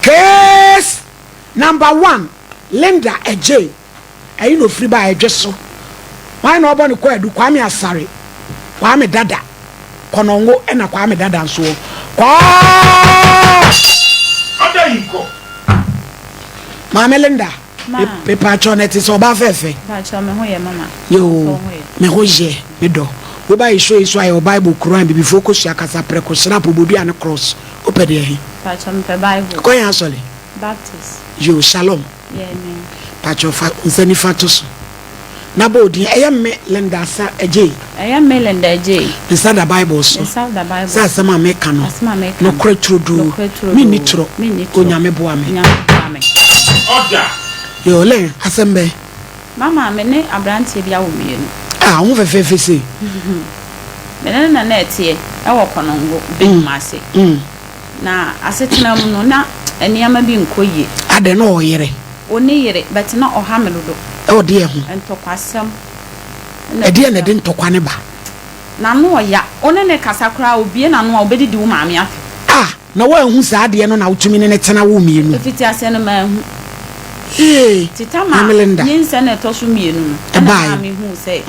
Case number one, Linda Adjei, ɛyi na ofiri baa Ɛdwe so. Hwan na ɔbɔ ne kwaadu? Kwame Asare, Kwame Dada, Kɔnɔngo ɛna Kwame Dada nso wɔ. Kwaa! Ada yi nkɔ. Maame Linda, Ma. mepaakyɛw na ɛte sɛ ɔbaa fɛɛfɛ. Mpakyɛw me ho yɛ mama. Yoo, me ho yɛ, me dɔ. Woba yi show yi so a yɛwɔ Bible, Quran, Bibifoɔ kosua, kasa, prɛko, srap, obodua ne cross. Wopɛ deɛ he? Mpakyɛw mepɛ Bible. Kɔ yɛn asɔre? Baptist. Yoo, shalom. Yeah, amen. Pakyɛw fa wo nsa nifa to so na bɔ odin. Ɛyɛ me Linda Asa Adjei. Ɛyɛ me Linda Adjei. Me nsa da Bible so. Me nsa da Bible Sɛ asɛm a meka no. Asɛm a meka no. Nokorɛ turodoo. Nokorɛ turodoo. Menni torɔ. Menni torɔ. Onyame boa me. Onyame boa me. Order. Yoo, Len, asɛm bɛn? Mama, me ne aberanteɛ bi awo mmienu. Ah, wo ho fɛfɛɛfɛ sei. Me ne no na na ɛteɛ wɔ Konongo, Benkum ase. Na asetena mu no, na nneɛma bi nkɔ yie. Adɛn, na ɔwɔ yere? Ɔnni yere, but na ɔha me dodo. Ɛwɔ deɛ ho? Ntɔkwasɛm na Ɛdeɛn na ɛde ntɔkwa no ba? N'ano ɔya. Wo ne no kasa koraa a, obue n'ano a, ɔbɛdidi wo maame afe. Ah, na woanhu saa adeɛ no na wotumi ne no tena wo mmienu? Ɛfiti aseɛ no, manhu. Ee, Nti Tamar Maame Linda. nyinsɛn a ɛtɔ so mmienu no, ɛna Ɛbaeɛ. maa mehuu sɛ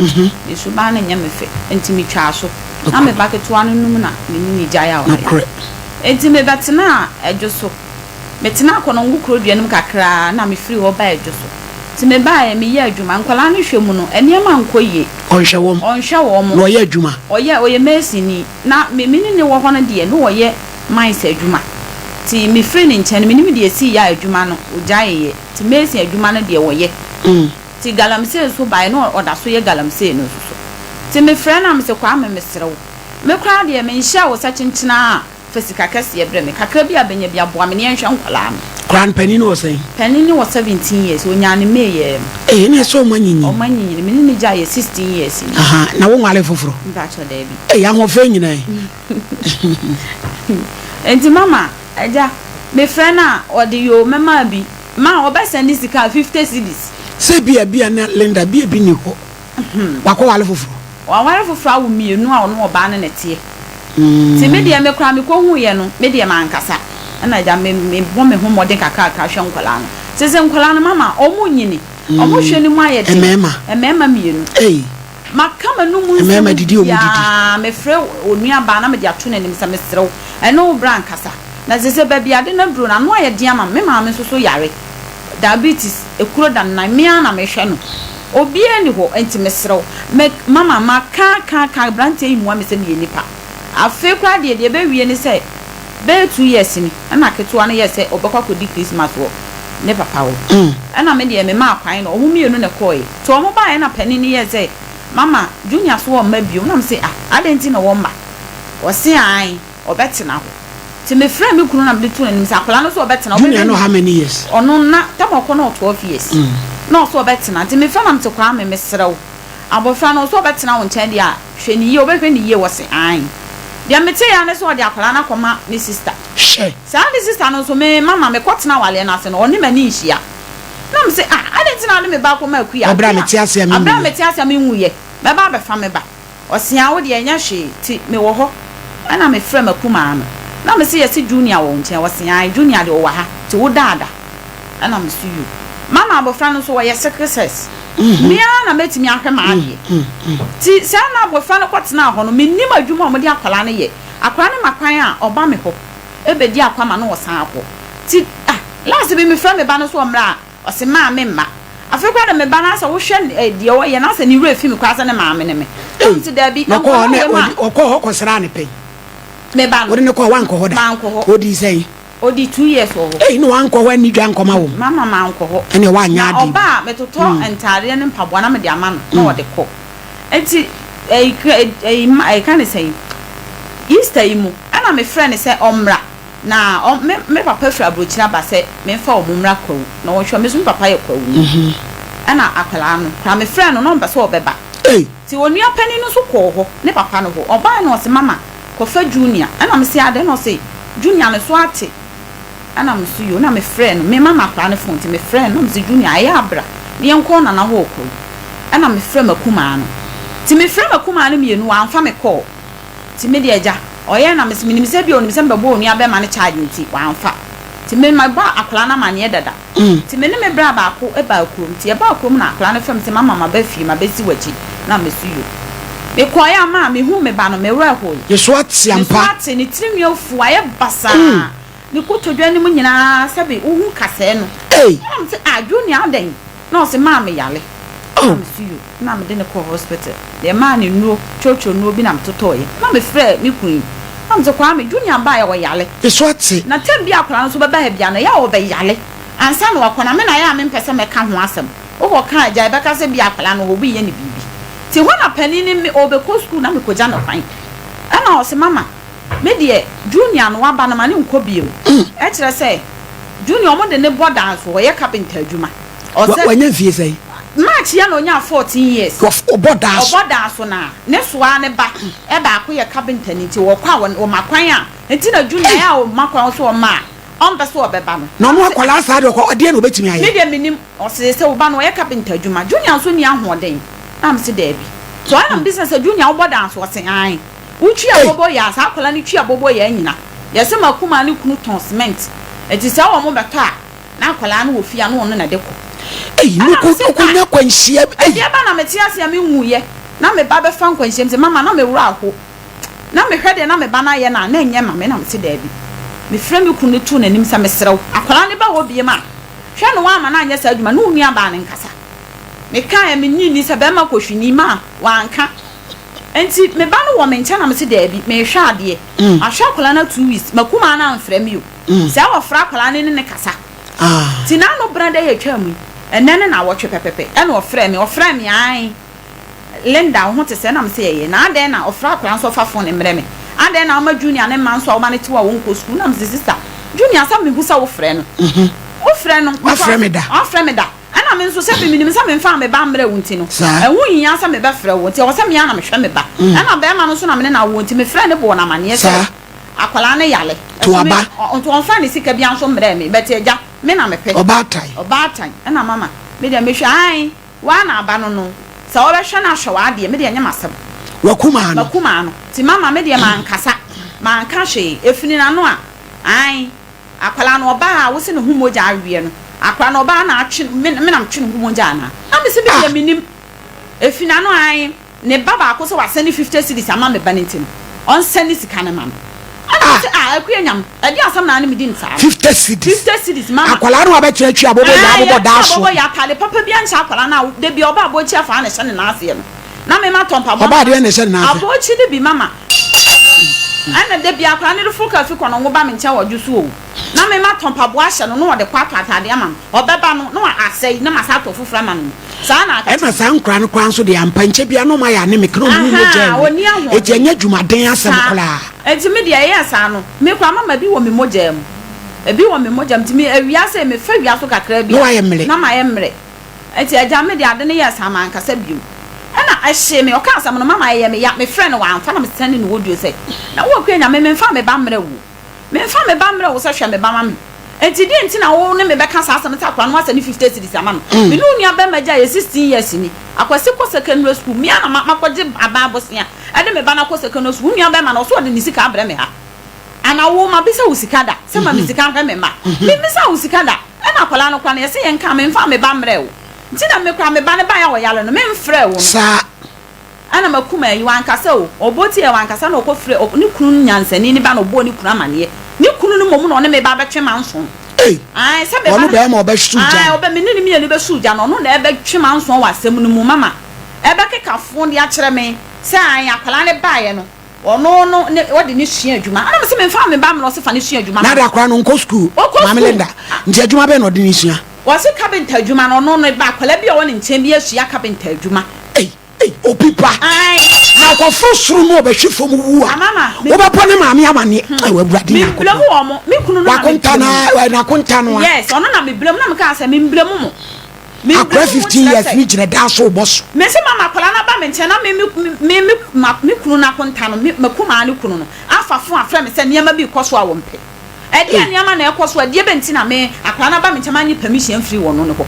ne suban no nyɛ me fɛ, enti metwaa so. Na me ba ketewa no num na me ne no gyae awareɛ. Nokorɛ. Enti mebɛtenaa Adwo so. Metenaa Konongo kurodua no mu kakra na mefirii hɔ baa Adwo so. Nti mebaeɛ, meyɛɛ adwuma. Nkwadaa no hwɛ mu no, nneɛma nkɔ yie. Ɔnhwɛ wɔn. Ɔnhwɛ wɔn. Na ɔyɛ adwuma. Ɔyɛ, ɔyɛ masonni. Na me, me ne no wɔ hɔ no deɛ, na ɔyɛ mines adwuma. Nti mefirii ne nkyɛn no, mennim deɛ ɛsiiɛ a adwuma no, ɔgyaeeɛ. Nti mason adwuma no deɛ, ɔyɛ. Nti galamsey nso baeɛ, na ɔda so yɛ galamsey no nso so. Nti mefrɛ no a, mese, Kwame, mesrɛ wo, me koraa deɛ, menhyɛɛ wo sɛ kyenkyena a fa sika kɛseɛ brɛ me. Kakra bi a bɛnya bi a, boa me na yɛnhwɛ nkwadaa no. Koraa no, panin no wɔ sɛn? Panin no wɔ 17 years, ɔnyaa no May yɛɛ no. Ei, ɛnneɛ sɛ wɔn anyinyin. Wɔn anyinyin. Me ne no gyaeɛ 16 years ni. Ahaa, na wonwaree foforɔ? Mpakyɛ, daabi. Ei, ahoɔfɛ nyinaa yi. Nti mama, agya, mefrɛ no a, ɔde yoo mɛma bi. Ma ɔbɛsɛnde sika a, 50 cedis. Sɛ ebia, ebia na Linda, bia bi nni hɔ. Wakɔware foforɔ? Waware foforɔ awo mmienu a ɔne ɔbaa no na ɛteɛ. Nti me deɛ me koraa mekɔhuiɛ no, me deɛ mankasa. Ɛna agya me mebɔ me ho mmɔden kakrakra hwɛ nkwadaa no. Sese nkwadaa no mama wɔn nyini. Wɔn hwɛ no mu ayɛ den. Mmarima? Mmarima mmienu. Ei. Maka m'anum nsɛm Mmarima didi wɔn didi. biara, mefrɛ onuabaa na mede ato n'anim sɛ mesrɛ wo, ɛne wo bra nkasa. Na sese baabi ade no aduro no, ano ayɛ den ama me. Me maame nso so yare. Diabetes, ekuro da ne nan, me ara na mehwɛ no. Obiara nni hɔ, enti mesrɛ wo, me, mama, maka, aka, aka, aberanteɛ yi mmua me sɛ meyɛ nipa. Afei koraa deɛ, deɛ ɛbɛwie ne sɛ, bɛyɛ 2 years ni, ɛna ketewa no yɛɛ sɛ ɔbɛkɔ akɔdi Christmas wɔ ne papa hɔ. Ɛna me deɛ, memaa kwan no, wɔn mmienu na ɛkɔeɛ. Nti wɔn baeɛ na panin no yɛɛ sɛ, Mama, Junior so ɔmma bio. Ɛna mese, Ah, adɛn nti na wɔmma? Ɔse, Ae, ɔbɛtena hɔ. Nti mefrɛɛ me kunu na mede too n'anim sɛ akwadaa no nso ɔbɛtena. Junior no how many years? Ɔno na tam ɔkɔ no wɔ 12 years. Na ɔso ɔbɛtena. Nti mefrɛ na mete Kwame, mesrɛ wo. Abɔfra no ɔso ɔbɛtena wo nkyɛn deɛ a, hwɛ ne yie, wobɛhwɛ ne yie? Wɔse ae. Deɛ mete ya ne sɛ ɔde akwadaa no akɔma ne sister. Hwɛ. Saa ne sister no nso me mama mekɔtena awaleɛ no ase no, ɔne m'ani nhyia. Na mese, ah, adɛn nti na wode me ba akɔma Akua? Ɔbrɛ a mete ase a Aberɛ a menwuyɛ. mete ase a menwuyɛ. Mɛba abɛfa me ba. Ɔsea wo deɛ ɛnyɛ hwee nti mewɔ hɔ. Ɛna mefrɛ m'akumaa no. Na mese yɛse Junior wɔ wo nkyɛn. Ɔse ae Junior deɛ ɔwɔ ha nti wo daada. Ɛna mese yoo. Mama abɔfra no nso ɔyɛ sickle cells. Me ara na mɛtumi ahwɛ m'adeɛ. Nti saa na abɔfra no kɔtenaa hɔ no mennim adwuma a wɔde akwadaa no yɛ. Akwadaa no ma kwan a ɔba me hɔ bɛdi akwama na ɔsan akɔ. Nti ah last bi mefrɛ me ba no sɛ ɔmmra a ɔse maa memma. Afei koraa de me ba no asɛ wohwɛ deɛ ɔyɛ no asɛ ne werɛ fi me koraa sɛ ne maame ne me. Na mese daabi Na ɔkɔɔ hɔ nkwadaa na wei ma ɔkɔɔ hɔ kɔsraa ne pɛn. Me ba no. Wode no kɔɔ wankɔ hɔ da? Mankɔ hɔ. Ɔdii sɛn? Ɔdii 2 years wɔ hɔ. Ei, na wankɔ hɔ anni dwa nkɔma wo? Mama mankɔ hɔ. Ɛneɛ woanyɛ Na adeɛ bi. ɔba a metotɔ ntaadeɛ ne mpaboa na mede ama no na ɔde kɔ. Nti ɛyi ɛyi ɛka ne sɛn Easter yi mu ɛna mefrɛ no sɛ ɔmmra. Na ɔ me me papa firi aburokyire aba sɛ memfa wɔn mmra Kwawu na wɔnhwɛ me nso me papa yɛ Kwawuni. Ɛna akwadaa no koraa mefrɛɛ no na ɔmpɛ sɛ ɔbɛba. Nti onua panin no nso kɔɔ hɔ, ne papa no hɔ. Ɔbaeɛ no ɔse mama kɔfa Junior. Ɛna mese adɛn? Ɛna ɔse Junior ne so ate. Ɛna mese yoo. Ɛna mefrɛɛ no, me mama akwadaa no phone nti mefrɛɛ no na mese Junior ɛyɛ a bra na yɛnkɔ Nana hɔ wɔ Kwawu. Ɛna mefrɛɛ m'akumaa no. Nti mefrɛɛ m'akumaa no mmienu wamfa me kɔɔ. Nti me deɛ agya, ɔyɛɛ na mese menim sɛ ebia ɔnim sɛ mebɛbɔ onua bɛrima no charge nti wamfa. Nti me mabɔ akwadaa no amaneɛ dada. Nti me ne me bra baako baa kurom. Nti yɛbaa kurom na akwadaa no frɛ me sɛ mama maba fie, mabɛsi w'akyi. Na me so yo. Mekɔeɛ a maa mehuu me ba no, me werɛ hoe. Ne so ate Ne so ampa. ate, ne tirinwi afu, wayɛ basaa. Ne kotodwe anim nyinaa sɛbe wohu kasɛɛ no. Ei! Ɛna mese ah Junior adɛn? Na ɔse maa me yare. Oh! Na mese yo. Na mede no kɔɔ hospital. Na yɛmaa no nnuro, kyolkyol nnuro bi na metotɔeɛ. Na mefrɛɛ me kunu yi. Na mese Kwame, Junior baeɛ ɔyare. Ne so ate. Na term bi a akwadaa no nso bɛba ha biara no, ɛyɛ a ɔbɛyare ansa na wakɔ. Na me na ɛyɛ a mempɛ sɛ mɛka ho asɛm. Wokɔka a, agya ɛbɛka sɛ ebia akwadaa no obi reyɛ no biribi. Nti hɔ na panin no me ɔrebɛkɔ sukuu na mekɔgya no kwan. Ɛna ɔse mama, me deɛ Junior no waba no ma no nkɔ bio. Ɛkyerɛ sɛ Junior wɔde no bɔ dan so, ɔyɛ carpenter adwuma. Ɔsɛ. Wanya mfie sɛn? March yi na ɔnyaa 14 years. Ɔbɔ dan so. Ɔbɔ dan so na ne so ara ne ba baako yɛ carpenter ni nti ɔkɔ a wɔma kwan a nti na Junior yɛ a wɔma kwan nso ɔma a ɔmpɛ sɛ ɔbɛba no. Na ɔno akwadaa saa deɛ ɔkɔ ɛdeɛn na ɔbɛtumi ayɛ? Me deɛ menim. Ɔsee sɛ wo ba no ɔyɛ carpenter adwuma. Junior nso nni ahoɔden. Na mese daabi. So ɛna mebisa sɛ Junior wobɔ dan so? Ɔse aane. Wotwi aboboyaa, saa akwadaa no twi aboboyaa nyina. Yɛse m'akumaa ne kunu tɔn cement. Nti sɛ wɔn bɛtɔ a, na akwadaa no wɔ fie a na ɔno na ɛde kɔ. Ei, Ɛna moko, mese moko ah, nya kwanhyia bi, ei. ɛdeɛ ba na mete ase a menwuiɛ, na me ba bɛfa nkwanhyia mu sɛ mama na me werɛ aho. Na mehwɛ deɛ na me ba no ayɛ no a, na ɛnyɛ ma me, na mese daabi. Mefrɛ me kunu no too n'anim sɛ mesrɛ wo, akwadaa no ba hɔ biom a, hwɛ no woamma no anyɛ saa adwuma, ne wo nuabaa no nkasa. Mekaeɛ, mennye nni sɛ bɛrima kɔhwini ma wanka. Enti me ba no wɔ me nkyɛn na mese daabi, merehwɛ adeɛ. Mahwɛ akwadaa no 2 weeks, m'akumaa no amfrɛ me o. Sɛ wɔfrɛ akwadaa no ne no kasa. Nti n'ano berɛ dɛ yɛtwaa mu yi, ɛnnɛ ne nawɔtwe pɛpɛpɛ ɛna ɔfrɛɛ me, ɔfrɛɛ me ae, Linda wo ho te sɛn? Na mese ɛyɛ, na adɛn na ɔfrɛ akwadaa nso ɔfa phone mmrɛ me? Adɛn na woma Junior ne mma nso a woma no te hɔ a wɔnkɔ sukuu? Na mese sister, Junior sɛ mehu sɛ wofrɛ no, wofrɛ no, Wafrɛ me da. Wafrɛ me da. Ɛna me nso sɛbe menim sɛ memfaa me ba mmrɛɛ wo nti no, ɛho nhia sɛ mebɛfrɛ wo, nti ɛwɔ sɛ me ara na mehwɛ me ba. Ɛna barima no nso na me ne no awoɔ nti mefrɛɛ no bɔɔ no amaneɛ sɛ akwadaa no yare. To Ɛso me, aba. nti ɔmfaa ne sika biara nso mmrɛɛ me, but agya, me na mepɛ. Ɔbaatan. Ɔbaatan. Ɛna mama, me deɛ mehwɛ, ae, wo ara na aba no no, sɛ wobɛhwɛ no ahwɛ w'adeɛ, me deɛ ɛnyɛ m'asɛm. W'akumaa no. M'akumaa no. Nti mama, me deɛ mankasa, manka hwee, ɛfiri n'ano a, ae. Akwadaa no ɔbaa a wose ne ho mogya aweɛ no, akwadaa no ɔbaa na atwe me me na metwe ne ho mogya anaa? Na mese me deɛ menim. Efi n'ano ae, ne ba baako sɛ wasɛne 50 cedis ama me ba no nti no, ɔnsɛne sika no ma no. Ɛna mese ah Akua Nyam, ɛdeɛn asɛm na ne medi no saa no? 50 cedis. 50 cedis mama. Akwadaa no abɛtena twi abobo yaa Ae, abobɔ yɛtwe daa so. abobo yaa, ataade papa biara nhyɛ akwadaa no a, da biara ɔba abɔkyi afaa na ɛhyɛ ne nan aseɛ no. Na me ma tɔ mpaboa Ɔbaa deɛ na ɛhyɛ ne nan ase. Abɔkyi no bi mama. Ɛna da biara koraa ne de foro kaa fi kɔ no ngo ba me nkyɛn wɔ dwo so o. Na me ma tɔ mpaboa ahyɛ no na ɔde kɔ atɔ ataade ama no. Ɔbɛba no na asɛe na masan atɔ foforɔ ama no. Saa na aka Ɛna kyerɛ saa nkoraa no koraa nso deɛ ampa nkyɛ biara na ɔmo ayɛ anemic na ɔmo mogya Ahaa, awu. ɔnni Enti ahoɔden. ɛnyɛ adwumaden asɛm Saa. koraa. Enti me deɛ ɛyɛɛ saa no, me koraa mama bi wɔ me mogyaa mu. Ebi wɔ me mogya mu nti me awia sei mefa wia so kakraa bi Na a, wayɛ mmere. na mayɛ mmerɛ. Enti agya, me de ade no yɛɛ saa, mankasa bio. Ɛnna ɛhyee me, ɔkaa asɛm no, mama ɛyɛɛ me ya. Mefrɛɛ no, wamfa, na mesɛnee no audio sɛ, Na wo Akua Nyame, memfaa me ba mmrɛɛ wo o. Memfaa me ba mmrɛɛ wo sɛ hwɛ me ba ma me. Enti deɛn nti na wo ne me bɛka saa asɛm no sɛ akwadaa no woasɛne 50 cedis ama no? Me ne wo nua barima gyaeɛ 16 years ni. Akwasi kɔ secondary school, me ara na makɔgye aban bosea de me ba no akɔ secondary school. Wo nua barima no, ɔse ɔde ne sika abrɛ me ha. Ana wo mabisa wo sika da sɛ ma me sika nhwɛ me mma? Memmisaa wo sika da. Ɛna akwadaa no koraa no yɛse yɛnka a memfaa me ba mmrɛɛ wo. Nti na me koraa me ba no baeɛ a ɔyare no memfrɛɛ wo no. Saa. Ɛna m'akumaa yi wankasa o, ɔbɔ tiaɛ wankasa na ɔkɔ frɛɛ ne kunu no nyansani no ba na ɔbɔɔ ne kunu amaneɛ. Ne kunu no mmom na ɔne me ba bɛtwe manson. Ei! Ae sɛ me ba Ɔno no. bɛɛma ɔbɛhyew gya Ae no. ɔbɛ me ne no mmienu bɛhyew gya no ɔno na ɛbɛtwe manson wɔ asɛm no mu mama ɛbɛkeka fo de akyerɛ me sɛ ae akwadaa no baeɛ no. Ɔno no ne ɔde no sua adwuma. Ɛna mese memfa me ba mmra ɔse fa no sua adwuma ma Nada me. akwadaa no ɔnkɔ sukuu Ɔkɔ Maame sukuu. Linda nti adwuma bɛn na ɔde no sua? Ɔse carpenter adwuma no ɔno ne ba akwadaa bi a ɔwɔ ne nkyɛn bi asua carpenter adwuma. Ei ei obi ba Ae. na ɔkɔforo soro na ɔbɛhwe fam wu a Amama me. wobɛbɔ ne maame amaneɛ Hmm. Ao Awurade Me Nyankopɔn. blame wɔn me kunu no na me Wakonta blame no no. a n'akonta no a. Yes ɔno na me blame na mekaa sɛ me mblame mo. Me Akwadaa mblame mo 15 kyerɛ years sɛ. ne gyina dan so rebɔ so. Mese mama akwadaa no aba me nkyɛn na me me me me ma me kunu no akonta no me m'akumaa no kunu no afa fon afrɛ me sɛ nneɛma bi rekɔ so a wɔmpɛ. Ɛdeɛn nneɛma na ɛrekɔ so a ɛdeɛ bɛn nti na me akwadaa no aba me nkyɛn mannye permission amfiri wɔn no hɔ.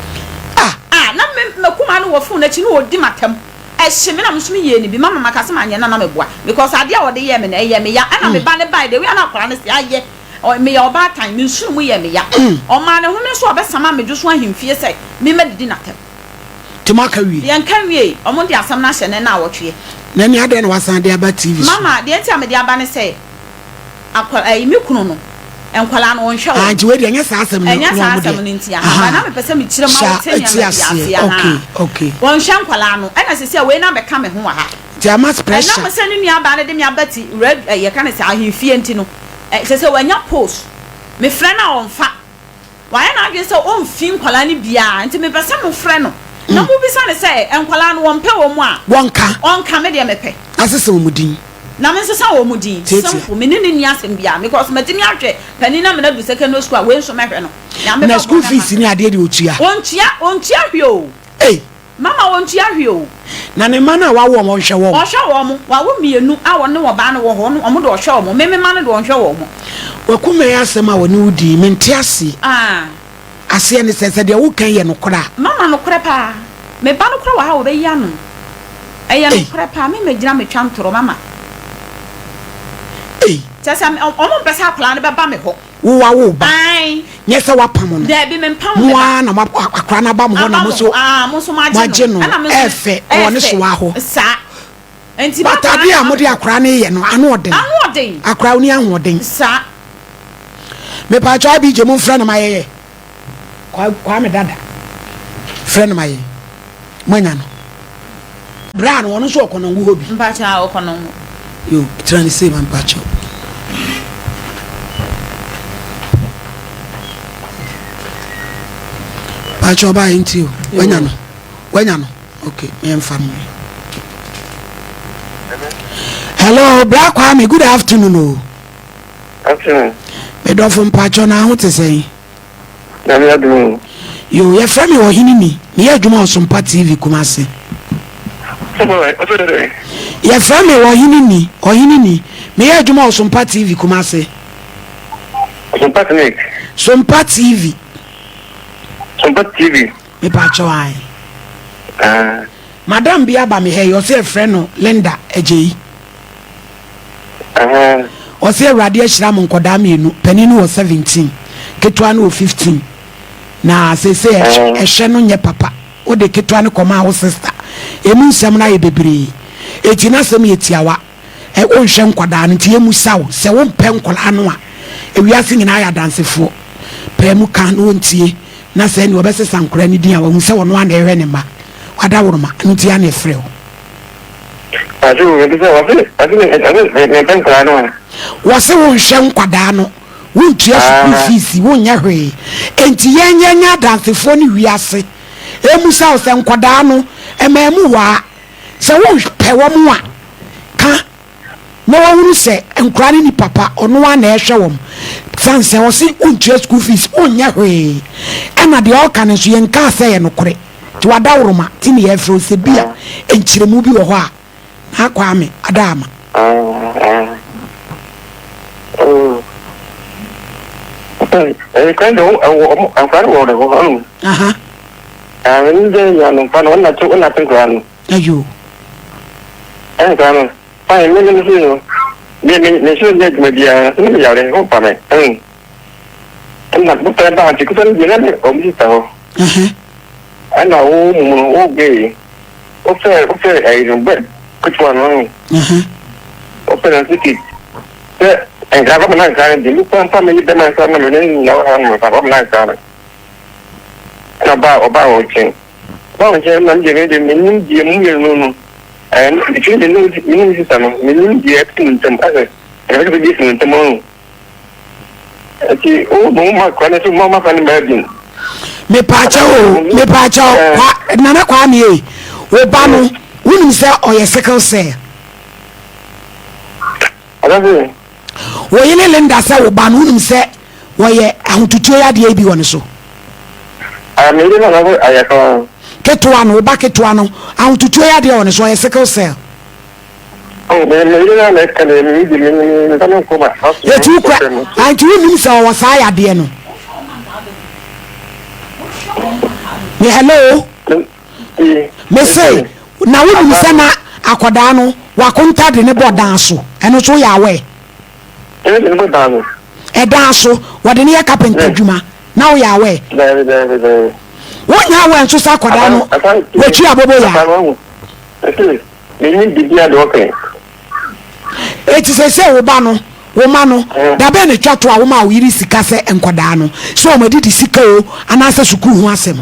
Ah! Ah na me m'akumaa no wɔ fon no akyi na ɔredi m'atɛm. Ɛhye me na me nso meyɛɛ no bi. Mama maka sɛ manyɛ no a na meboa because adeɛ a ɔde yɛɛ me no ɛyɛ me ya. Ɛna me ba no baeɛ the way a na akwadaa no se ayɛ. Meyɛ ɔbaatan, me nsono mu yɛ me ya. Ɔmaa ne home so a ɔbɛsama me dwoso ahemfie sɛ memmɛdidi n'atɛm. Nti moaka wie? Yɛnka nwiei. Wɔde asɛm no ahyɛ nnɛ naawɔtweɛ. Na ɛnneɛ adɛn na woasan de aba TV so? Mama, deɛ nti a mede aba ne sɛ, akwa, ɛyi, me kunu no, nkwadaa no, ɔnhwɛ Ah, wɔn. nti wei deɛ ɛnyɛ saa asɛm no Ɛnyɛ na saa wɔn asɛm deɛ. no nti, aha, Aha. but na mepɛ sɛ mekyerɛ ma Hyɛ wote a, nneɛma te bi ase, aseɛ. aha. Okay, okay. Wɔnhwɛ nkwadaa no, ɛna seesei a wei no abɛka me ho wɔ ha. Nti ama pressure. Ɛnam sɛ ne nuabaa no de me aba ti, rad, ɛyi, yɛka no sɛ ahemfie nti no, ɛ, seesei wanya post. Mefrɛ no a ɔmfa. Wayɛ n'adwene sɛ ɔmfi nkwadaa no biara, nti mepɛ sɛ mofrɛ no na mobisa no sɛ nkwadaa no wɔmpɛ wɔn a, Wɔnka. ɔnka, me deɛ mepɛ. Asesa wɔn din. Na mensesa wɔn din. Tiatia. Simple, me ne no nni asɛm biara because matumi ahwɛ panin no ama no adu secondary school a, wei nso mɛhwɛ no. Nyame Na bɛboa school no ama. fees ne adeɛ deɛ ɔtua? Ɔntua, ɔntua hwee o. Ei! Mama wɔntua hwee o. Na ne mma no a wawo wɔn, ɔnhwɛ wɔn? Ɔhwɛ wɔn. Wawo mmienu a ɔne ɔbaa no wɔ hɔ no, wɔn de ɔhwɛ wɔn. Me me mma no de ɔnhwɛ wɔn. Kwaku Mɛyɛ asɛm a wɔne wo di yi, mente aseɛ. Ah. Aseɛ ne sɛ, sɛ deɛ woka yi yɛ nokorɛ a. Mama nokorɛ paa. Me ba no koraa wɔ ha a ɔbɛyi ano. Ɛyɛ Ei. nokorɛ paa. Me mɛgyina metwa ntorɔ mama. Ei. Kyerɛ sɛ wɔn mpɛ sɛ akwadaa no bɛba me hɔ. Wo wawo wo ba. Ae. Nyɛ sɛ woapam no. Daabi, mempam me Mo ba. ara na mo akwadaa no aba mo hɔ na mo nso moagye no. Ɛɛfɛ, ɔwɔ ne soa hɔ. Saa. Nti But adeɛ a mode akwadaa no yɛ no, ano ɔden. Ano ɔden. Akwadaa ɔni ahoɔden. Saa. Mepaakyɛw IBJ mo mfrɛ no ma yɛyɛ. Kwame Dada frɛ no ma yɛn. Moanya no. Bra no ɔno nso ɔkɔnɔngo hɔ bi. Mpakyɛw a ɔkɔnɔngo. Yo tena ne sei ma mpakyɛw. Mpakyɛw ɔbaa yɛn ti o. Wanya no. Wanya no. Okay, yɛn fa no. Hello, Bra Kwame, good afternoon o. Afternoon. Medɔfo mpakyɛw na ho te sɛn? Nyame adom o. Yo, yɛfrɛ me Ɔhene Ni. Meyɛ adwuma wɔ Sompa TV Kumasi. Yɛfrɛ me Ɔhene Ni, Ɔhene Ni. Meyɛ adwuma wɔ Sompa TV Kumasi. Sompa Clinic. Sompa TV. Sompa TV. Mepakyɛw ae. Ah. Madam bi aba me ha yi, ɔsɛ yɛfrɛ no Linda Agyei. Ɔse Awurade ahyira mo nkɔdaa mienu, panin no wɔ 17, ketewa no wɔ 15, na seesei ɛhwɛ no nyɛ papa, wode ketewa no kɔmaa wo sister, emu nsɛm no ayɛ bebree, eti n'asɛm yɛ tiawa, wonhwɛ nkɔdaa no, nti yɛmusa wo, sɛ wompɛ nkɔlaa no a, ewiase nyinaa yɛ adansefoɔ, paa mu ka na wɔntie, na sɛ ɛne wɔbɛsesa nkɔlaa no din a, wahu sɛ ɔno ara na ɛhwɛ ne mma, wadaworoma, ɛno nti yɛ na ɛfrɛ wo. Wɔse wonhwɛ nkwadaa no, wontua sukuu fees, wonyɛ hwee. Enti yɛn yɛnyɛ adansefoɔ ne wiase ɛmusa wo sɛ nkwadaa no ɛmaa mu waa. Sɛ wopɛ wɔn a, ka na wahunu sɛ nkwadaa no ni papa, ɔno ara na ɛhwɛ wɔn. Sane sɛ ɔse wontua sukuu fees, wonyɛ hwee. Ɛna deɛ ɔka no nso yɛnkaa sɛ ɛyɛ nokorɛ. Nti wadaworoma nti na yɛfrɛ wo sɛ bi a nkyerɛmu bi wɔ hɔ a Naa Kwame Adaama. Aha. Ayo. Aha. Ɛna wo mu no wo gay wo fɛ wo fɛ ɛyi no bɛ ketewa no ɔn wo fɛ no siki sɛ nka bɛ na nka no de mi kwan pa mi bɛ ma nsa na mi ne nyina wɔ ha no nka bɛ na nka no ɛna ɔba ɔba wɔ nkyɛn ɔba wɔ nkyɛn na mi deɛ mi deɛ mi nim deɛ mu yɛ no no ɛɛ mi ti mi nim mi nim sisa no mi nim deɛ ɛte mu ntɛm asɛ ɛna bɛ bi si mu ntɛm ɔn. Nti wo mo ma kwan so mo ma kwan mmaa bi. Mepaakyɛw o, mepaakyɛw kwa Nana Kwame ei, wo ba no wonim sɛ ɔyɛ sickle cell? Ɔsɛ. Wo yere Linda sɛ wo ba no wonim sɛ wɔyɛ ahotutuo yadeɛ bi wɔ ne so? Ah, me yere no na ayɛ kan. Ketewa no, wo ba ketewa no ahotutuo yadeɛ wɔ ne so, ɔyɛ sickle cell. Eti wo kura anti wo nim sɛ ɔwɔ saa yadeɛ no. Me hello. Me se na wo nim sɛ na akɔdaa no wakonta de ne bɔ dan so ɛno so yɛ awɛ. Ɛdan so, wɔde no yɛ kapenta adwuma. Na woyɛ aware? Daabi, daabi, daabi. Wonyɛ aware nso sɛ akwadaa no watwi abobo yaa? Ɛsɛ, mennim biribiara deɛ ɔka yi. Eti seesei wo ba no, wo mma no, da bɛn na etwa to a womaa wo yere sika sɛ nkwadaa no, sɛ wɔn adidi sika o, anaasɛ sukuu ho asɛm?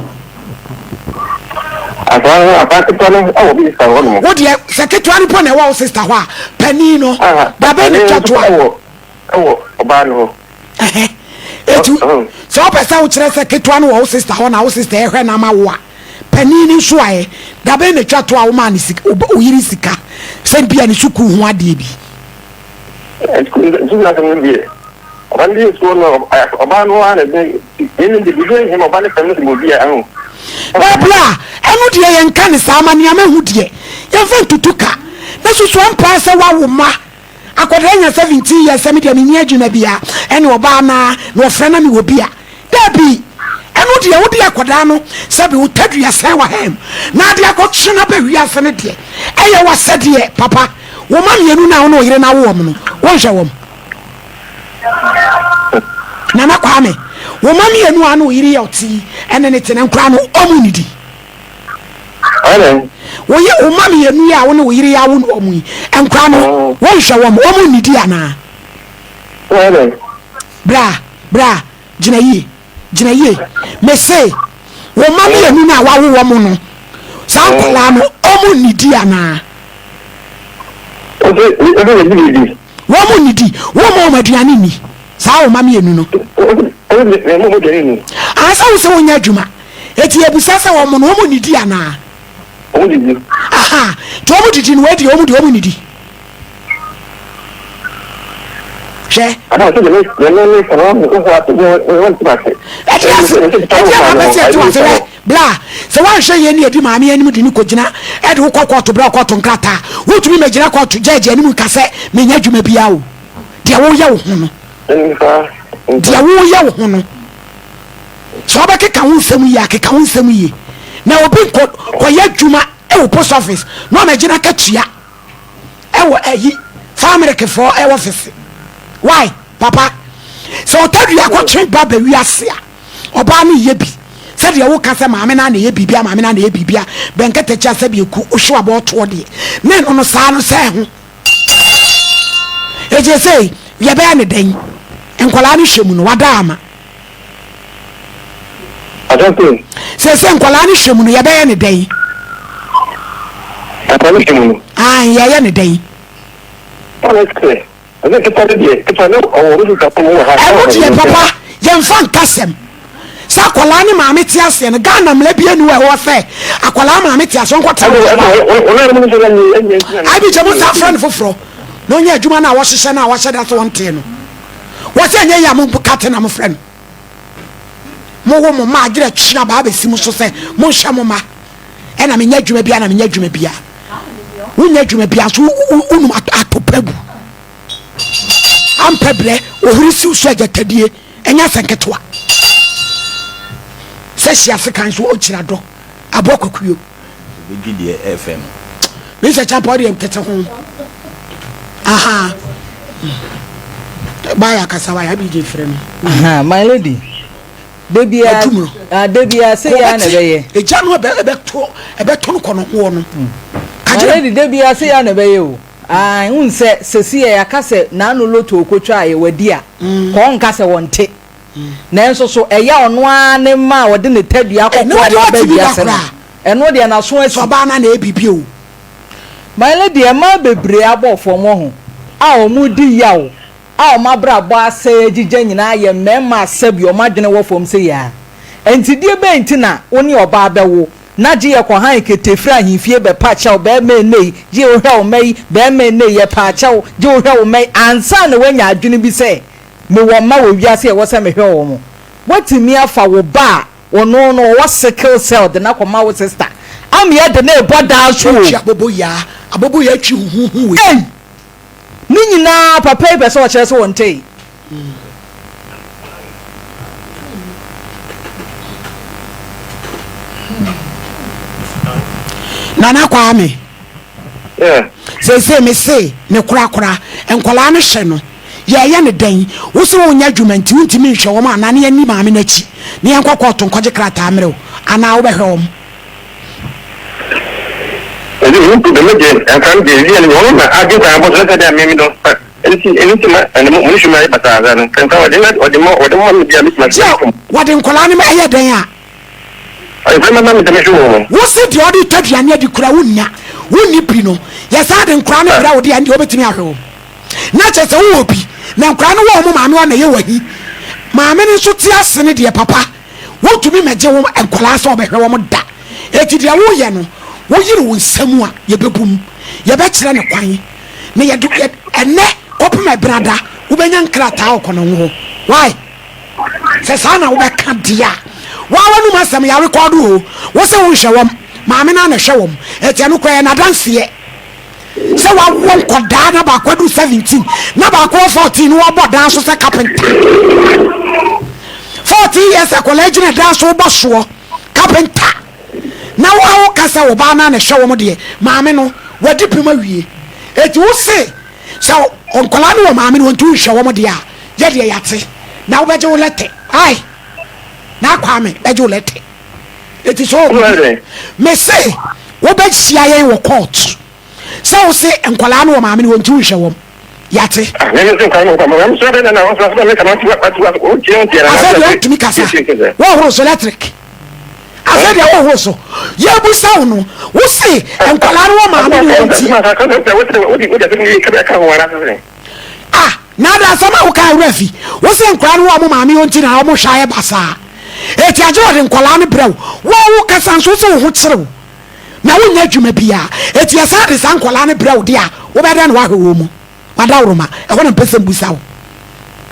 Akwadaa no, akwadaa ketewa no wɔ me sista hɔ nom. Wo deɛ, sɛ ketewa no mpo na ɛwɔ wo sista hɔ a, panin no, da bɛn na etwa to a? Ɛwɔ, ɛwɔ ɔbaa no hɔ. Ɛhɛ, eti sɛ wopɛ sɛ wokyerɛ sɛ ketewa no wɔ wo sista hɔ na wo sista ɛhwɛ no ama wo a, Panin no nso ɛ, da bɛn na ɛtwa to a womaa ne sika, wo yere sika sɛ bia ne sukuu ho adeɛ bi? Sukuu asɛm no deɛ, ɔba no deɛ sukuu no, ɔbaa no ara na ɛbɛ, yɛn de biribi nhim ɔba no fɛm no sɛ obi a ɛho. Bɛbla, ɛno deɛ yɛnka ne saa, ma nea mahu deɛ, yɛmfa ntutu ka, na susu ampa sɛ woawo mma, akwadaa nya 17 years sɛ me deɛ menni adwuma bia, ɛne ɔbaa no ara na ɔfrɛ na mewɔ bi a, Dabi, ɛno deɛ wode akwadaa no sɛbe wo tadua sɛn w'ahan mu na ade akɔtwe no aba wiase no deɛ, ɛyɛ w'asɛdeɛ, papa. Wo mma mmienu no a wo ne wo yere no awo wɔn no, wonhwɛ wɔn? Nana Kwame, wo mma mmienu a ne wo yere yɛ ɔte yi ɛne ne te no, nkoraa no, wɔn nnidi? Woyɛ wo mma mmienu yi a wo ne wo yere yɛ awo wɔn yi, nkoraa no, wonhwɛ wɔn? Wɔn nnidi anaa? Bra, bra, gyina yie, gyina yie. Mese, wo mma mmienu no a wawo wɔn no, saa nkwadaa no, wɔn nnidi anaa? Wɔn nnidi, wɔn wɔn aduane nni, saa wo mma mmienu no. Ansa wo sɛ wɔnyɛ adwuma, eti ebusa sɛ wɔn no wɔn nnidi anaa? Aha, nti wɔn didi no, wɔadi wɔn di wɔn nnidi. Hwɛ. Ɛte ase, ɛte ama bɛsɛ ɛte ase hwɛ, bla, sɛ woanhwɛ yie ne yɛdi maame anim de ne kɔgyina ɛde wo kɔ kɔɔto berɛ kɔɔto nkrataa, wontumi mɛgyina kɔɔto gyɛɛgye anim nka sɛ menya adwuma biara o. Deɛ woyɛ wo ho no, deɛ woyɛ wo ho no, sɛ wobɛkeka wo nsɛm yie a, keka wo nsɛm yie. Na obi nkɔ kɔyɛ adwuma ɛwɔ post office na ɔmɛgyina katua. ɛwɔ ɛyi famerikfoɔ ɛwɔ fese why papa sɛ ɔtadua kɔtwe ba ba wiase a ɔbaa no yɛ bi sɛdeɛ woka sɛ maame no na ɛyɛ biribia maame no na ɛyɛ biribia bɛnkɛtɛkyi asɛ bi eku wohyew abɔ ɔtoɔ deɛ ne no no saa no sɛ ho ɛgye sɛ yɛbɛyɛ ne dɛn nkwadaa no hwɛ mu no wada ama Seesei nkwadaa no hwɛ mu no, yɛbɛyɛ ne dɛn? Nkwadaa no hwɛ mu no. Ae, yɛyɛ ne dɛn? Ɛno deɛ papa, yɛmfa nkasɛm sɛ akwadaa ne maame te aseɛ no. Ghana mmara bi anu a ɛwɔ sɛ akwadaa maame te aseɛ ɔnkɔtena wɔ Abi gye mo saa frɛ no foforɔ na ɔnyɛ adwuma no a wɔhyehyɛ no a wɔahyɛ da sɛ wɔntee no. Wɔsɛ ɛnyɛ yie a mo kate na mofrɛ no. Mowo mo mma adwerɛ twe abaa bɛsi mo so sɛ monhwɛ mo mma. Ɛna menyɛ adwuma bia na menyɛ adwuma bia. Wonyɛ adwuma bia nso wonum atɔpa gu. Ampɛ berɛ ohuri siw so agyatadie ɛnyɛ asɛ nketewa. Sɛ hyia sekan so ɔkyira dɔ aboa kwakuo. Obedi deɛ ɛyɛ fɛ no. Me sɛ champa ɔdeɛ tete ho. Aha. Baya kasa wa ya BJ frɛ me. Aha, my lady. Da biara, ah, da biara sɛ yɛ na ɛbɛyɛ. Egya no ɛbɛ ɛbɛto ɛbɛto no kɔ no hoɔ no. My lady, da biara sɛ yɛ na ɛbɛyɛ o. Ah, n sɛ sɛsi yɛ yɛaka sɛ n'ano loto okotwa a yɛ wadi a. Kɔɔ nka sɛ wɔnte. Nanso so ɛyɛ ɔno ara ne mma a ɔde ne tadua kɔkɔɔ no aba wiase no? Ɛno deɛ n'aso asi. Sɛ ɔbaa no a na ɛyɛ biribi o. My lady, mmaa bebree abɔ fam wɔ ho a wɔredi yaw a wɔn abrabɔ asɛe agyigya nyinaa yɛ mmarima a sɛbi wɔn adwene wɔ fam sei ara. Enti deɛ bɛn nti na wo ne ɔbaa bɛwo na gye yɛ kɔhan kete firi ahemfie bɛpa kyɛw barima ɛnnɛ yi, gye wohwɛ wo mma yi, barima ɛnnɛ yi, yɛpa kyɛw, gye wohwɛ wo mma yi ansa na woanya adwene bi sɛ Mewɔ mma wɔ wiase a ɛwɔ sɛ mehwɛ wɔn. Woatumi afa wo ba a ɔno no ɔwɔ sickle cell de no akɔma wo sister ama yɛde no rebɔ daa so o. Atwi aboboyaa, aboboyaa twi huhuhu wei. Ei! Ne nyinaa papa yi pɛ sɛ ɔkyerɛ sɛ ɔntee. Nana Kwame. Yeah. Seesei mese ne korakora, nkwadaa no hyɛ no. Yɛɛyɛ no dɛn? Wo se wonyɛ adwuma nti wontumi nhwɛ wɔn anaa ne yɛnni maame no akyi na yɛnkɔ kɔɔto nkɔgye krataa mmerɛ wo anaa wobɛhwɛ wɔn? Ɛnti me mpo dɛm deɛ nka no deɛ wia no ɔno na agye kwan abɔ so na sɛ deɛ me dɔ ɛnti ɛno nti ma ɛno mo ne hwɛ mu ayɛ basaa saa no nka nka ɔde na ɔde ma ɔde ma me deɛ metumi Gye ahwɛ wɔde nkwadaa no ma ɛyɛ dɛn a? Ɔde nkwadaa no ma me sɛ mehwɛ wɔn. Wo se deɛ ɔde tɔ aduane adi koraa wonnya wonni bi no yɛsan de nkwadaa no brɛ wo deɛ ɛndeɛ wobɛtumi ahwɛ wɔn. Na kyerɛ sɛ wowɔ bi na nkwadaa no wɔ wɔn maame hɔ na ɛyɛ wahi. Maame no nso te ase no deɛ papa wontumi mmɛgye wo nkwadaa sɛ wɔbɛhwɛ wɔn da. Enti deɛ woyɛ no woyere wo nsa mu a yɛbɛbu mu, yɛbɛkyerɛ no kwan na yɛde yɛ ɛnɛ kɔpem ɛbenada wobɛnya nkrataa wɔ kɔnɔngo hɔ. Why? Sɛ saa na wobɛka deɛ a waa w'anum asɛm yɛarekɔdo o. Wo se wonhwɛ wɔn, maame no ara na ɛhwɛ wɔn. Enti ɛno koraa ɛyɛ n'adanseɛ. Sɛ wawo nkɔdaa na baako adu 17 na baako wɔ 14 na wabɔ dan so sɛ carpenter. 14 years akwadaa gyina dan so bɔ soɔ carpenter. Na wo a woka sɛ wo ba no na ɛhwɛ wɔn deɛ maame no wadi pem awie. Eti wo se sɛ nkwadaa no wɔ maame no wɔn nti wohwɛ wɔn deɛ a yɛ deɛ yate na wobɛgye wo lɛtɛ. Ai na Kwame bɛgye wo lɛtɛ. Eti sɛ ɔwɔ me se wobɛhyia yɛn wɔ court sɛ wo se nkwadaa no wɔ maame no wɔn nti wonhwɛ wɔn yate. Afei deɛ wontumi kasa wohoro so electric afei deɛ wohoro so yɛbusa wo no wo se nkwadaa no wɔ maame no wɔn nti. Ah na ada asɛm a woka awura fi wo se nkwadaa no wɔ wɔn maame wɔn nti na wɔn hwɛ ayɛ basaa. Eti agye wɔde nkwadaa no brɛ wo. Wo a wokasa nso wose wo ho kyere wo na wonyɛ adwuma biara. Eti yɛsan de saa nkwadaa no brɛ wo de a, wobɛyɛ dɛn na woahwɛ wɔn mu? W'adaworoma, ɛhɔ na mepɛ sɛ mbusa wo.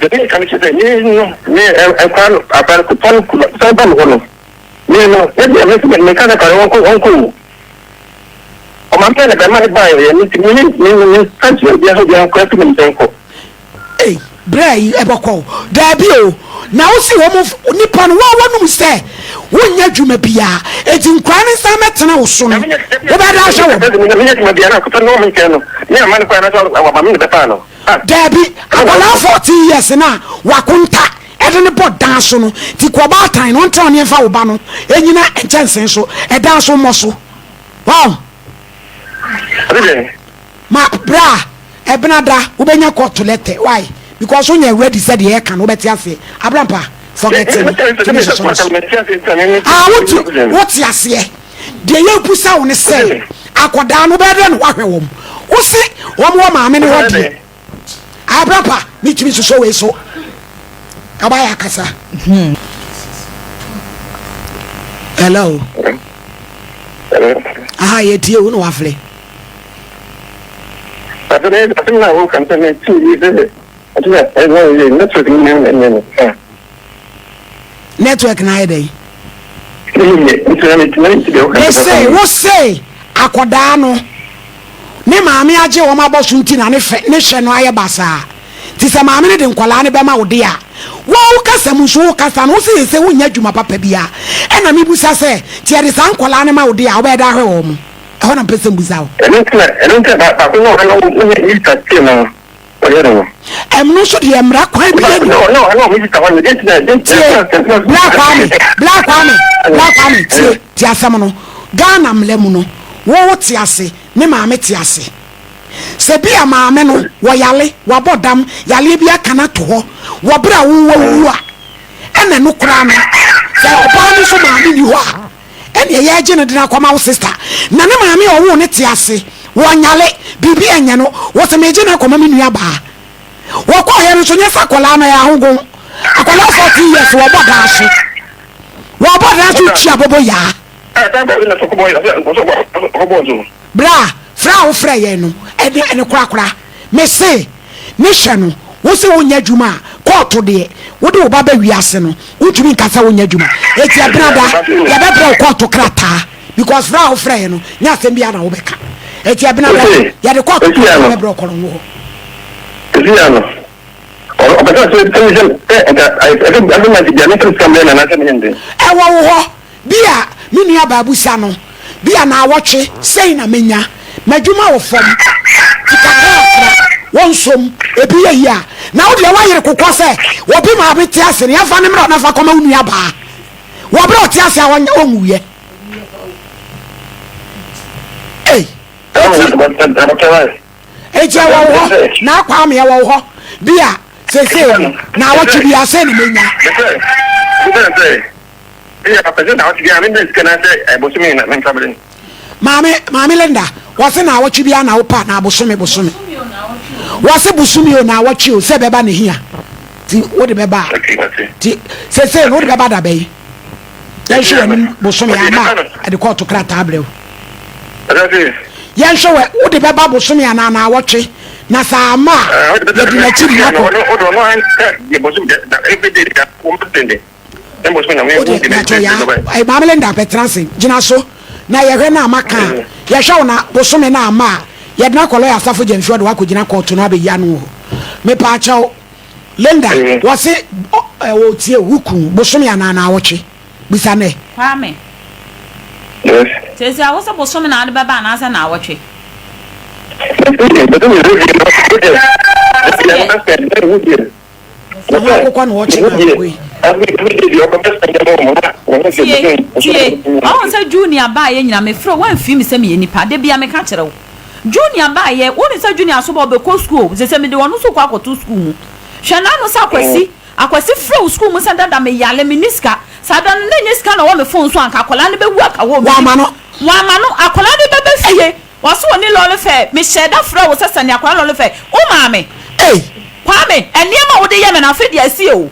Deɛ meka no kyerɛ sɛ, me no, me nkwadaa no, akwadaa no ketewa no san ba me hɔ no, me no, me deɛ me nso meka sɛ akwadaa no ɔnkɔ ɔnkɔ o. Ɔmaame na bɛrima no baeɛ, me nti me me me menka nkyerɛ obiara sɛ obiara nkɔ afiri me nkyɛn nkɔ. Ei brɛ yi ɛbɔkɔ o. Daabi o, na wo se wɔn nipa no wɔn wɔnum sɛ wonyɛ adwuma biara, eti nkwadaa no nsan mɛtena wo so no, wobɛda ahwɛ wɔn. Daabi, akwadaa 14 years no a wakonta ɛde no bɔ dan so no, ti kɔ ɔbaatan no ɔntena ɔne ɛmfa wo ba no ɛnyina nkyɛnsee so, ɛdan so mmɔ so. Wow. Ma bra ɛbena da wobɛnya kɔɔto lɛtɛ why because wonyɛ ready sɛ deɛ yɛka no wobɛte aseɛ abrampa forget no tumi soso no so ah wote wote aseɛ deɛ yɛbusa wo ne sɛ akɔdaa no wobɛyɛ dɛ na woahwɛ wɔm wo se wɔm wɔ maame ne hɔ deɛ abrampa metumi soso wei so ɔbayɛ akasa hello aha yɛtie wo na wafle Network no ayɛ dɛn? Mese wo se akɔdaa no ne maame agye wɔn abɔ so nti na ne fɛ ne hwɛ no ayɛ basaa. Nti sɛ maame no de nkɔlaa no bɛma wo de a, wo a wo kasa mu nso wo kasa no wo se sɛ wonnya adwuma papa biara. Ɛna mebusa sɛ, nti yɛde saa nkɔlaa no ma wo de a wobɛyɛ dɛ ahwɛ wɔn? Ɛhɔ na mepɛ sɛ mbusa wo. Ɛno nti na ɛno nti na baako no a na wo ne sista tie no ɔyɛ no no. Ɛno nso deɛ mmara kwan bi ani. No no no me sista hɔ no deɛ nti na deɛ nti Tie Bra Kwame Bra Kwame Bra Kwame tie tie asɛm no Ghana mmara mu no wo wo te ase ne maame te ase sɛ bi a maame no wɔ yale wabɔ dam yaleɛ bi aka no ato hɔ wɔ berɛ a wo wawu a ɛna ɛno koraa no sɛ ɔbaa no nso maame ni hɔ a Ɛneɛ yɛgye no de no akɔma wo sister na ne maame a ɔwoo no te ase wɔnyale biribi ɛnyɛ no wɔsɛ megye no akɔma me nua baa wɔkɔɔyɛ no nso nyɛ sɛ akwadaa no ɛyɛ ahogon akwadaa 14 years wɔbɔ daa so wɔbɔ daa so twi abobo yaa Bra frɛ a wofrɛ yɛn no ɛne ɛne korakora mese ne hwɛ no wo se wonyɛ adwuma a kɔɔto deɛ wode wo ba ba wiase no wontumi nka sɛ wonyɛ adwuma eti ɛbena da yɛbɛbrɛ wo kɔɔto krataa because frɛ a wofrɛ yɛn no nyɛ asɛm biara na wobɛka eti ɛbena da yɛde kɔɔto krataa bɛbrɛ wo kɔnɔ wo hɔ. Ɛwɔ wo hɔ Bi a me nuabaa bisa no, bi a naawɔtwe sei na menya, m'adwuma wɔ fam, nti kakrakra. Wɔnsom ebi yɛ yie a, na wo deɛ woayere kokɔ sɛ obi maame te ase no, yɛmfa no mmra na fa kɔma wo nua baa. Wɔ berɛ a ɔte ase a ɔnwuiɛ. Ei, eti, eti ɛwɔ wo hɔ, na Kwame ɛwɔ wo hɔ, bi a seesei no, naawɔtwe bi a sɛn na menya. Maame maame Linda wɔse naawɔtwe biara na wopɛ anaa bosome bosome wɔse bosome o naawɔtwe o sɛ bɛba ne hia ti wode bɛba a ti sese no wode bɛba da bɛyi yɛnhwɛ w'anim bosome ama ɛde kɔɔto krataa brɛ wo yɛnhwɛ wɔ wode bɛba bosome anaa naawɔtwe na saa ama a yɛde n'akyi de akɔ Wode mpakyɛw ya eh, Maame Linda bɛtena ase gyina so na yɛhwɛ no a maka a yɛhwɛ wo na bosome no ama a yɛde no akɔ lɔya Asafo Gyamfi ɔde wakɔgyina kɔɔto no abɛyi ano wɔ hɔ mepaakyɛw Linda wɔse ɔtie wo kun bosome anaa naawɔtwe bisa nɛ. Kwame. Yes. Seesei a wose bosome na wode bɛba anaasɛ naawɔtwe? Na ho akokɔ na ɔkye na akokɔ yi. Tie, tie, wahu sɛ Junior baeɛ nyina mefrɛ wo woamfii me sɛ meyɛ nipa, da bia meka kyerɛ wo. Junior baeɛ, wonim sɛ Junior so ba ɔbɛkɔ sukuu o, sesei mede ɔno nso rekɔ akɔto sukuu mu. Hwɛ n'ano sɛ Akwasi, Akwasi frɛ wo sukuu mu sɛ dada meyare, menni sika. Saa da no na ɛnyɛ sika na ɛwɔ me phone so anka akwadaa no bɛwu aka hɔ o, mennim. Wamma no. Wamma no, akwadaa no bɛba fie. Ɔse ɔni lɔre fɛ, me hyɛɛ da frɛɛ wo sɛ sɛne akwadaa lɔre fɛ, wo maa me. Ei! Kwame, nneɛma a wode yɛ me no afe deɛ asi o,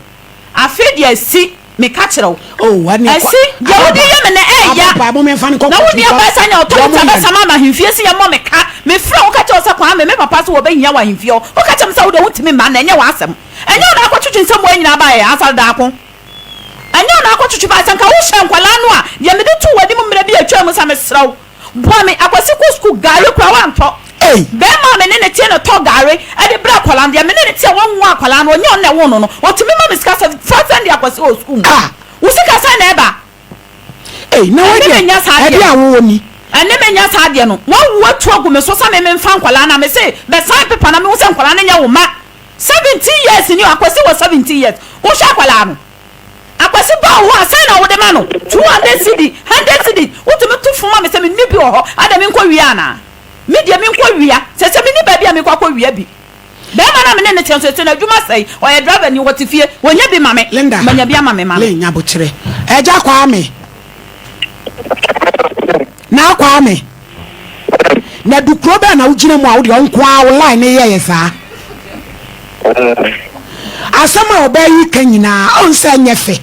afe deɛ asi, me ka kyerɛ wo. Oh, ɛneɛ kwa, Asi, deɛ wode ababa, yɛ me no ɛɛya. ababa, mo menfa no nkɔ Na wo kɔɔto nua because baa sɛ anya deɛ ɔtɔ ɔmo lita yɛ no. bɛsa ma me ahemfie se yɛmmɔ me ka. Me frɛ wo ka kyerɛ wo sɛ Kwame, me papa se wɔbɛhia wo ahemfie hɔ, wo ka kyerɛ me sɛ wo deɛ wontumi mma na ɛnyɛ w'asɛm. Ɛnyɛ wo na akɔtwetwe nsɛm wei nyinaa baeɛ, Asare Daako. Ɛnyɛ wo na akɔtwetwe baeɛ, sɛ nka wohyɛ nkwadaa no a, deɛ mede too w'anim mmerɛ bi a atwam sɛ mesrɛ wo, Boa me Akwasi kɔ sukuu gari koraa wantɔ Bɛɛma a me ne no teɛ na ɔtɔ gari de brɛ akwadaa no deɛ me ne no teɛ wɔnwo akwadaa no ɔnyɛ ɔno na ɛwoo no no ɔtumi ma me sika sɛ fa sɛnde Akwasi wɔ sukuu mu wo sika sɛn na ɛba Ei na wei ɛne deɛ me nya saa ɛdeɛ adeɛ a no wowɔ ni. ɛne me nya saa adeɛ no wawu atu agu me so sɛ me memfa nkwadaa no a me se bɛ sign paper na mehu sɛ nkwadaa no nyɛ wo mma 17 years ni o Akwasi wɔ 17 years wohwɛ akwadaa no. Akwasi ba wo hɔ a sɛn na wode ma no? 200 cedi, 100 cedi, wotumi to fo ma me sɛ menni bi wɔ hɔ, adɛn menkɔ wia anaa? Me deɛ menkɔ wia, sɛsɛ menni baabi a mekɔ akɔ wia bi. Bɛɛma no a me ne no te nso sɛ n'adwuma sɛe, ɔyɛ driver ni, ɔte fie, ɔnya bi ma me, Linda, manya bi ama me ma no. Lynn Nyabokyerɛ, Agya Kwame, Naa Kwame, na du kuro bɛn na wogyina mu a wodeɛ wo nko ara wo line no yɛyɛ saa? Asɛm a ɔbaa yi ka nyinaa ɔn sɛ ɛnyɛ fɛ.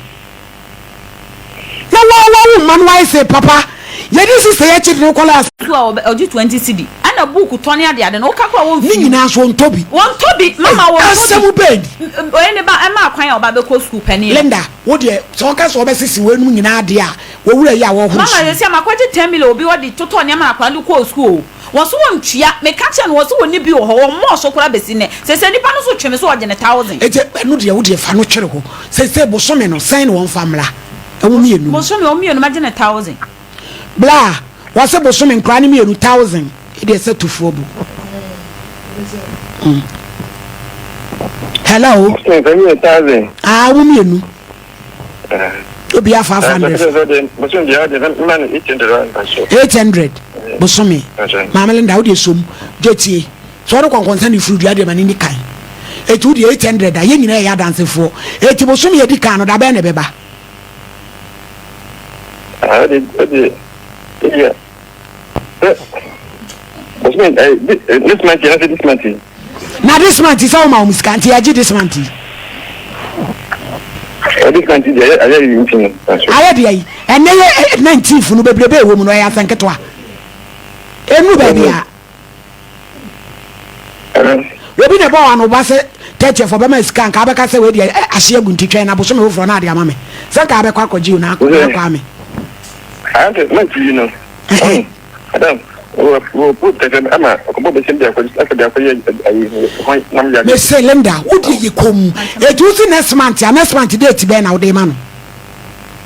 Na wa wa wo mma no ayɛ sɛ papa yɛde sista yi akyi de no kɔ last. Sukuu a ɔbɛ ɔgye 20 cedi ɛna book tɔ ne ade ade no woka koraa Ne wɔnfii wo. nyinaa nso ɔntɔ bi. Wɔntɔ bi mama Ei wɔntɔ bi. asɛm bɛn ni. Oye ne ba ɛma kwan a ɔba bɛkɔ sukuu panin no. Linda wo deɛ sɛ ɔka sɛ ɔbɛsese weinom nyinaa deɛ a wɔ wura yi a wɔhoro Mama so yi. sɛsi a makɔgye 10 million obi hɔ de totɔɔ nneɛma na akwadaa no de kɔɔ sukuu o. Wɔn so wɔntua. Meka kyerɛɛ no wɔn se wɔnni bi wɔ hɔ. Wɔmmɔɔ so koraa bɛsi nnɛ. Seesei nipa no nso twe me so ɔgye ne thousand. Enti ɛno deɛ wo deɛ fa no twere hɔ. Seesei bosome no sɛn na wɔmfa mmra? Ɛwo mmienu no. Bosome wɔn mmienu mɛgye no thousand. Bla, wɔse bosome nkoraa no mmienu thousand. Ɛdeɛ sɛ tufoɔ bu. Mm. Hello. Bosome nkoraa mmienu thousand. Ah, wɔn mmienu. Obi afa 500. 800 bosome. Maame Linda wo deɛ som gye tie. Sɛ ɔde kɔnkɔnsa ne furu dua deɛ ma ne ni kan. Eti wo deɛ 800 a yɛn nyinaa yɛ adansefoɔ. Eti bosome edi kan no da bɛn na ɛbɛba? This month, this month. Na this month sɛ woma wɔn sika nti yɛgye this month yi. This month deɛ ayɛ yi nti no. Ayɛ deɛ yi ɛnɛ yɛ 19th no bebrebe ɛwɔ mu no ɛyɛ asɛnketewa. Ɛnu baabi a. Obi na ɛbɔ wɔn ano ba sɛ 30th ɔbɛma sika nka abɛka sɛ wei deɛ ahye agu nti twɛn na bosome foforɔ na ade ama me sɛ nka abɛkɔ akɔgye o na akɔ ame. Month yi no. Madam, wɔ wɔ po tɛtɛ ama ɔkɔbɔ bɛsɛm bi akɔ akɔ de akɔyɛ ayi hɔn nam yɛ. Mese Linda, wo deɛ yɛ komm. Eti wo se next month a, next month date bɛn na wode ma no?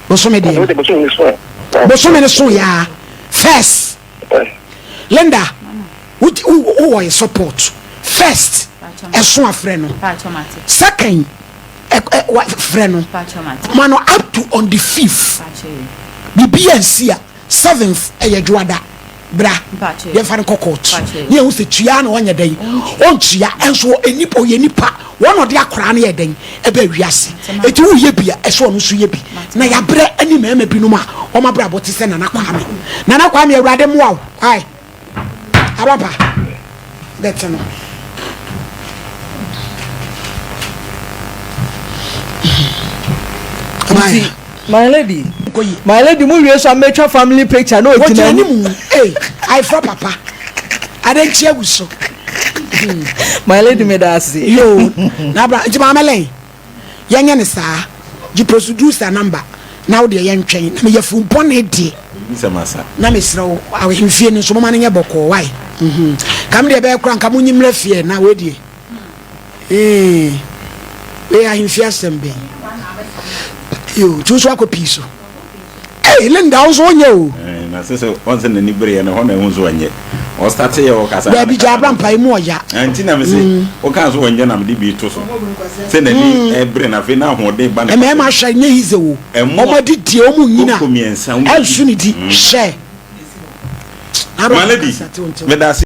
Bosome deɛ no. Bosome no so a. Bosome no so yaa. First. Linda, wo wo wɔ yɛ support. First. Ɛso afrɛ no. Second, frɛ no. Ma no up to on the fifth. Biribi ansi a, seventh ɛyɛ dwoada. Bra, yɛmfa no nkɔ court. Ne yɛhu sɛ tua na ɔnyɛ dɛn, ɔntua. Ɛnso ɔyɛ nipa, wɔn na ɔde akoraa no yɛ dɛn ɛbɛ wiase. Eti woyɛ bi a, ɛsɛ ɔno nso yɛ bi. Na yɛabrɛ ne mmarima binom a wɔn abrabɔ te sɛ Nana Kwame. Nana Kwame, Awurade mmoa wo. Ae. Ababa bɛte no. Nti my lady, my lady mu wie so a mɛtwa family picture na ogyina mu. Ogyina mu. Ee, ayefra papa. Ade nkyi agu so. My lady me da ase. Yoo, na abra nti maame lɛn. Yɛnyɛ no saa. Gye prosudusa number na wo deɛ yɛntwɛn. Na me yafunu bɔne deɛ. Na mesrɛ wo ahemfie no nso moma no nyɛ bɔkɔɔ wai mhm ka me deɛ ɛbɛyɛ koraa nka monyi mmra fie na wei deɛ ee wei ahemfie asɛm bɛn yo nti wo nso akɔ pii so. Ei Linda wo nso wonyɛ o. Eh, na sɛ sɛ ɔn sɛ n'ani bereɛ no hɔ na ɛhu sɛ ɔnyɛ. Ɔstate yɛ ɔkasa. Daabi gya abra mpa emu ɔya. Ah, nti na mese mm. wokaa so ɔnyɛ na mede bi to so. Sɛ n'ani mm. ɛbere na afei na ahoɔden ba ne. Mmarima hwɛ nyɛ yize o. Ɔmo adidie ɔmo nyina. Ɛnso ne di mm. hwɛ. My lady, meda ase.